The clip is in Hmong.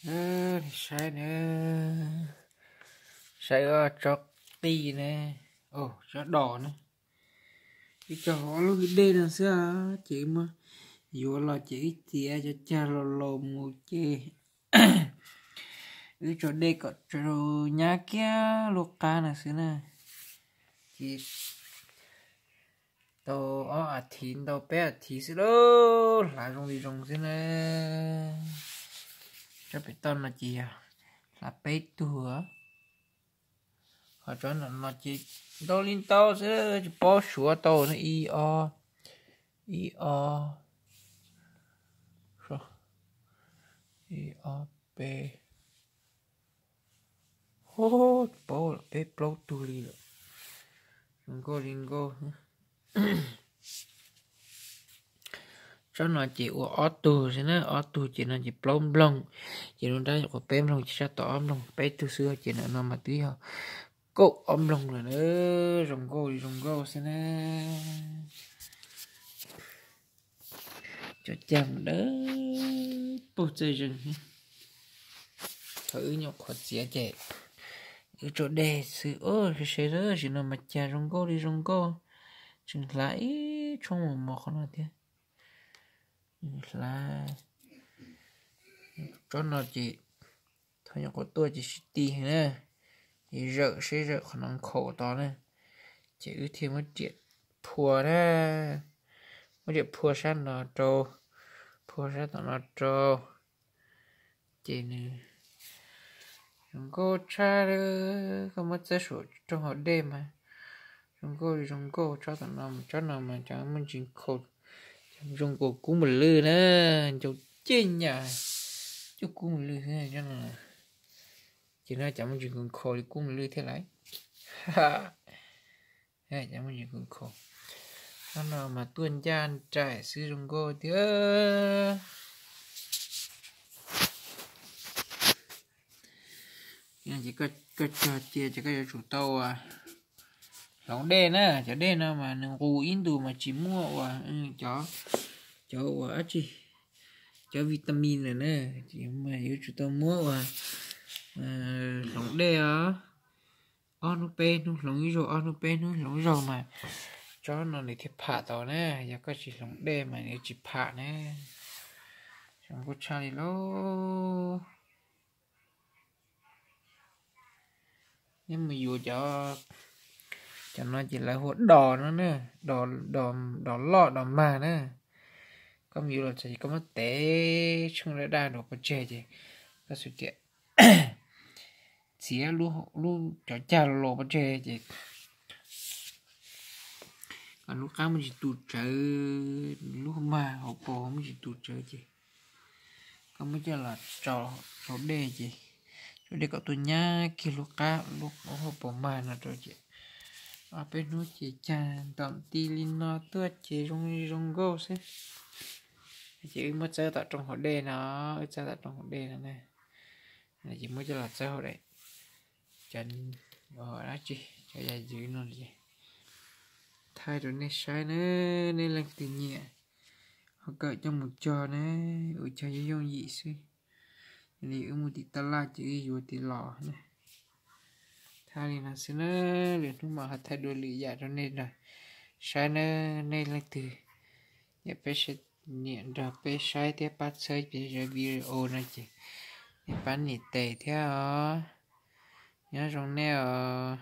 Saib na, saib tsob qij ne, tsob dos na. Ib tsob ob lub hwj dej no xwb, ces wb muab yuav los ces wb txiav cov cag laus laus mus ces wb tso dej kom tau nyab kiag lub qab no xwb na. Ces tau ob as thiv ntau peb as thiv xwb lauj, hlav zoo li zoo xwb na. Tsob pem toj no ces yog hlav peb tug, ho tsob no ces ntau li ntau xwb tsis paub suav tau na. Ib ob, ib ob, ib ob peb, tsis paub peb plaub tug li lawm. Zoo nkauj li nkauj. Tsob no ces ua ob tug xwb na, ob tug ces no ces plaub nploog, ces lub nrab nyuam qhuav peb nploog, ces sab tod ob nploog, peb tug xwb ces no mas twb yog kaum ob nploog lawm na. Zoo nkauj li zoo nkauj xwb na. Cov cag mus dawb paug txawj zeeg. Thaum wb nyuam qhuav txiav ces wb tso dej xwb, se se tab sis no mas cag zoo nkauj li zoo nkauj, tseem hlav ib tshoob mos mos qhov no thiab. Hlav tsob no ces thaum nyuam qhuav tuaj ces sib ti na, ces zawm sib zawm qhov no nkhaus tod na, ces wb thiaj muab riam phua na, muab riam phua sab no rau, phua sab tom no rau, ces nws zoo nkauj tshaj li. Koj muab txawb saum rooj hav dej mas zoo nkauj li zoo nkauj. Tsob tom no mas, tsob no mas cov muaj ntsis nkhaus, cov zoo nkaus kub mus lwj na, ncau ceg nyam, cuj kub mus lwj xwb tsob no. Ces no cov muaj ntsis nkhaus li kub mus lwj thiab lauj. Cov muaj ntsis nkhaus, tsob no mas tuaj ncaj nraim xwb zoo nkauj tiag. Ces koj cog cia ces koj yuav tsum tau uas hloov dej na. Cov dej no mas nws nqus ib ntus mas tsis muaj uas cov, cov uas dab tsi, cov vitamin lawm na, ces mas yuav tsum tau muab uas hloov dej os. Ob hnub peb hnub hloov ib zaug, ob hnub peb hnub hloov ib zaug mas tsob no nws thiaj pham tau na. Yog koj tsis hloov dej mas nws tsis pham na. Zoo nkauj tshaj li lauj. Neb mus yuav cov, cov no ces lawv hu ua dos no na, dos loj dos mag na. Koj mus yuav los txog ces koj muab tev tsheej daj daj rau pov tseg ces koj xub riam txiav lub cov cag los pov tseg ces kom lub qab muaj ntsis tu tsawv, lub mag hauv paus muaj ntsis tu tsawv ces koj muab coj los tso dej ces tso dej kom tuaj nyab kiag lub qab lub hauv paus mag no rau ces ob peb hnub ces cag ntom ti li no tuaj ces zoo li zoo nkauj xwb. Ces wb muab txawb tom rooj hav dej no, wb txawb tom rooj hav dej no na. Ces muab coj los txawb hauv daim, cov dab tsi, cov yam ywv no ces thaij rau nej saib na. Nej leej twg nyiam ho kawm coj mus cog na, ua cog yooj yooj yim xwb. Li wb mus tim taj laj ces wb yuav tim los na. Thaij li no xwb na, lwm hnub mam ho thaij dua lwm yam rau nej saib na. Nej leej twg nyiam peb, nyiam nrog peb saib thiab pab txhawb peb video no ces nej pab nias tes thiab os. Nyob zoo nej os.